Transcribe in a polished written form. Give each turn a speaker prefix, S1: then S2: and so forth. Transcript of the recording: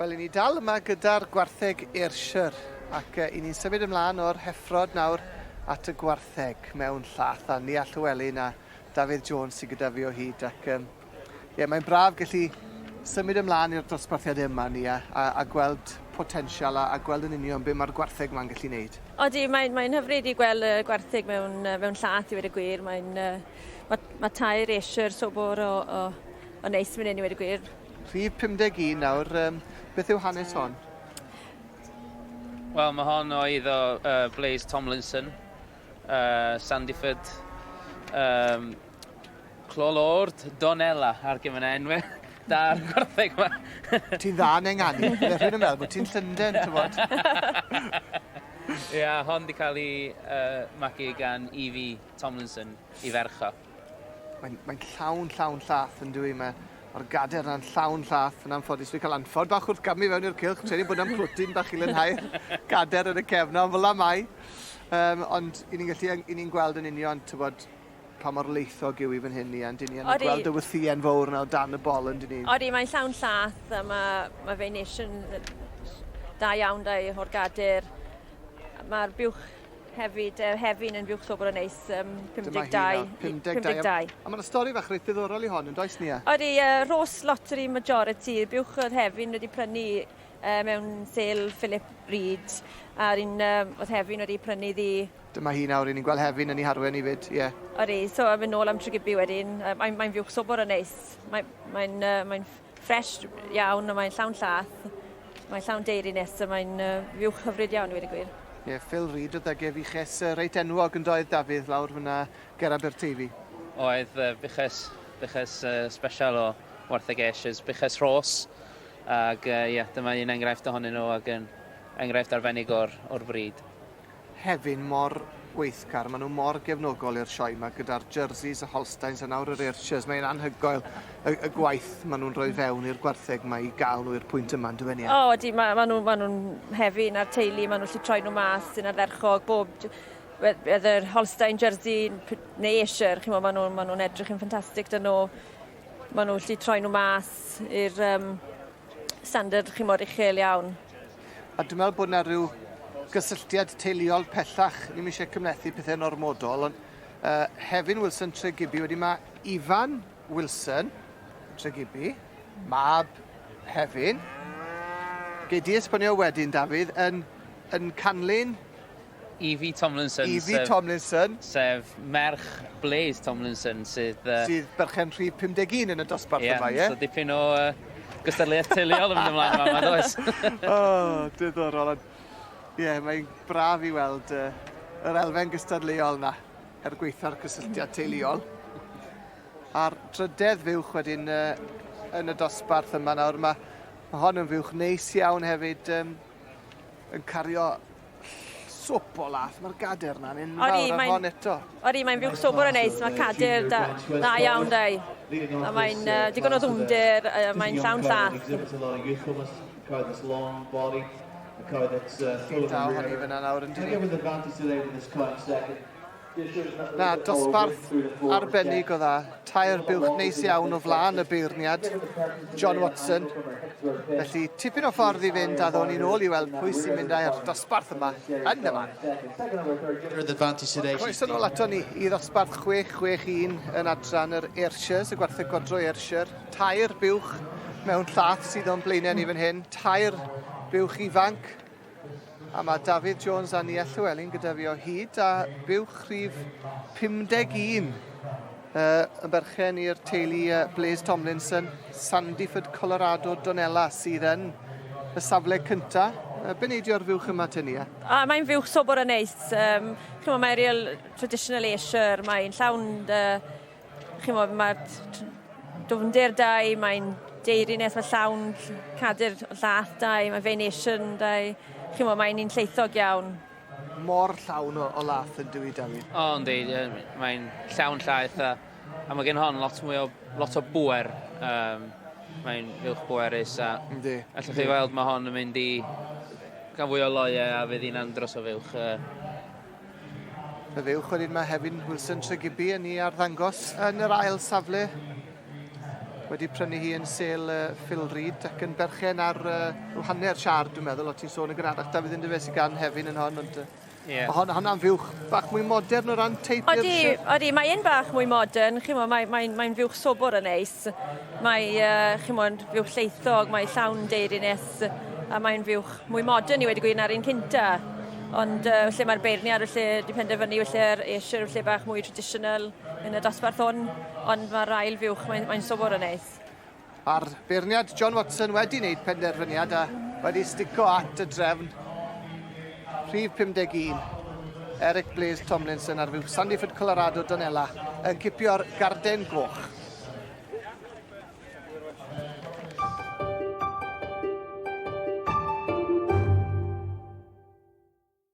S1: Wel, i ni dal yma gyda'r gwartheg Ayrshire ac i ni'n symud ymlaen o'r heffrod nawr at y gwartheg mewn llath a Nia Llewelyn a Dafydd Jones sydd gyda fi o hyd ac um, ie, mae'n braf gallu symud ymlaen i'r dosbarthiad yma Nia a, a gweld potensial a, a gweld yn union be mae'r gwartheg yma'n gallu neud.
S2: Odi, mae'n mae hyfryd i gweld y gwartheg mewn, mewn llath i wedi gwir. Mae'n, uh, mae, mae tair Ayrshire sobor o, o, o neis mynd hyn i wedi gwir.
S1: Rhif 51 nawr, um, beth yw hanes hon?
S3: Wel, mae hon o eiddo uh, Blaze Tomlinson, uh, Sandyford, um, Clolord, Donella, ar gyfer yna enwau da'r gwartheg yma.
S1: Ti'n dda yn enganu. Bydde rhywun yn meddwl bod ti'n Llundain, ti'n bod.
S3: Ie, yeah, hon di cael ei uh, magu gan Evie Tomlinson i ferch o.
S1: Mae'n mae llawn, llawn llath yn dwi. Mae, mae'r gader yna'n llawn llath yn anffodus. Dwi'n cael anffod bach wrth gamu fewn i'r cylch. Credu bod yna'n plwtyn bach i lynhau'r gader yn y cefn, ond fel mai. Um, ond i ni'n gallu, i ni'n gweld yn union, tybod, pa mor leithog yw i fan hyn ni, a dyn ni yn gweld y wythïen fawr yna o dan y bol yn dyn ni.
S2: Odi, mae'n llawn llath, a mae, mae fe'n nation da iawn da o'r gader. Mae'r buwch Hefyd, uh, Hefin yn fuwch sobor o neis, um, 52.
S1: 52. 52. A mae'n stori fach reit ddiddorol i hon, yn does Nia?
S2: Odi, uh, Rhos Lottery Majority, buwch oedd Hefin wedi prynu uh, mewn sale Philip Reid, a'r un uh, oedd Hefin wedi prynu ddi.
S1: Dyma hi nawr, ni'n gweld Hefin yn ei harwen i fyd, ie. Yeah.
S2: Odi, so yn mynd nôl am Tregibi wedyn, uh, mae'n mae fuwch sobor o neis, mae'n mae uh, mae ffres iawn a mae'n llawn llath. Mae'n llawn deiriness a mae'n uh, fuwch hyfryd iawn i weud y gwir.
S1: Ie, yeah, Phil Reid oedd ag e fuches uh, reit enwog yn doedd Dafydd lawr fyna ger Aberteifi.
S3: Oedd uh, buches, buches uh, special o wartheg Ayrshires, buches Rhos. Ac uh, yeah, dyma un enghraifft ohonyn nhw ac yn enghraifft arbennig o'r, or bryd.
S1: Hefin mor weithgar, maen nhw mor gefnogol i'r sioe 'ma gyda'r jerseys, y Holsteins a nawr yr Ayrshires. Mae'n anhygoel y, y gwaith maen nhw'n rhoi fewn i'r gwartheg 'ma i gael nhw i'r pwynt yma, yndyw e, Nia?
S2: O, ydy, ma, ma nhw, ma nhw'n hefin a'r teulu, maen nhw'n gallu troi nhw mas yn ardderchog, bob whether Holstein jersey neu Ayrshire, chi'n maen nhw'n ma nhw edrych yn ffantastig dyn nhw. Maen nhw'n gallu troi nhw mas i'r um, standard chi'n mor uchel iawn.
S1: A dwi'n meddwl bod yna rhyw gysylltiad teuluol pellach, ni'm eisiau cymhlethu pethau'n ormodol, ond uh, Hefin Wilson Tregibi, wedi mae Ifan Wilson Tregibi, mab Hefin, gei di esbonio wedyn, Dafydd, yn, yn canlyn
S3: Evie Tomlinson.
S1: Evie sef, Tomlinson.
S3: Sef merch Blaze Tomlinson sydd...
S1: Uh, sydd berchen rhif 51 yn y dosbarth yeah, yma, ie?
S3: So dipyn o uh, gystadleuaeth teuluol yn mynd ymlaen yma, does?
S1: O, oh, diddorol. Ie, yeah, mae'n braf i weld uh, yr elfen gystadleuol na, er gweitha'r cysylltiad teuluol. A'r drydedd fuwch wedyn uh, yn y dosbarth yma nawr, mae, mae hon yn fuwch neis iawn hefyd, um, yn cario swp o lath. Mae'r gader na'n enfawr ar hon eto.
S2: Odi, mae'n fuwch sobor o neis. Mae cader da, da iawn da i. A mae'n uh, digon o ddwmder, uh, mae'n llawn llath.
S1: Da ohoni fyna nawr yn dyn. Na, dosbarth arbennig o dda. Tair buwch neis iawn o flaen y beirniad, John Watson. Felly, tipyn o ffordd i fynd a ddown ni'n ôl i weld pwy sy'n mynd â'r dosbarth yma yn y man. Croeso nôl ato ni i ddosbarth 661 yn adran yr Ayrshires, y gwartheg godro Ayrshire. Tair buwch mewn llath sydd o'n blaenau ni fan hyn. Tair buwch ifanc. A mae Dafydd Jones a Nia Llewelyn gyda fi o hyd a buwch rhif 51 uh, yn berchen i'r teulu uh, Blaze Tomlinson, Sandyford, Colorado, Donella sydd yn y safle cynta. Uh, be neidio'r fuwch yma te, Nia?
S2: A mae'n fuwch sobor o neis. Um, Chymod, mae'n real traditional Ayrshire, mae'n llawn uh, Chimod, mae dwfnder da i, mae'n deiriness, mae llawn cadur llath da i, mae venation da i. Chimod, mae'n un lleithog iawn.
S1: Mor llawn o, o lath yn dwi, Dafydd.
S3: O, yndi, mae'n llawn llaeth a, a mae gen hon lot mwy o, lot o bwer. Um, mae'n fuwch bwerus a yndi. Allwch chi weld mae hon yn mynd i gael fwy o loiau a fydd hi'n andros o fuwch. Uh,
S1: Fe fuwch wedyn mae Hefin Wilson Tregibi yn ei arddangos yn yr ail safle. Wedi prynu hi yn sêl uh, Phil Reid ac yn berchen ar uh, hanner siar, dwi'n meddwl, o ti'n sôn yn gynharach, Dafydd Yndyfe sydd gan Hefin yn hon, ond uh, yeah. Hon, honna'n fuwch bach mwy modern o ran teip.
S2: Odi, odi, mae un bach mwy modern, chi'mo, mae, mae, mae fuwch sobor yn neis. Mae, uh, chi'mo, fuwch lleithog, mae llawn deiriness, a mae'n fuwch mwy modern i wedi gwir na'r un cynta. Ond uh, lle mae'r beirniad felly di penderfynu felly'r eisiau lle bach mwy traditional yn y dosbarth hwn, ond mae'r ail fuwch, mae'n mae sobor o neis.
S1: A'r beirniad John Watson wedi wneud penderfyniad a wedi stico at y drefn. Rhif 51, Eric Blaze Tomlinson ar fuwch Sandyford Colorado Donella yn cipio'r garden goch.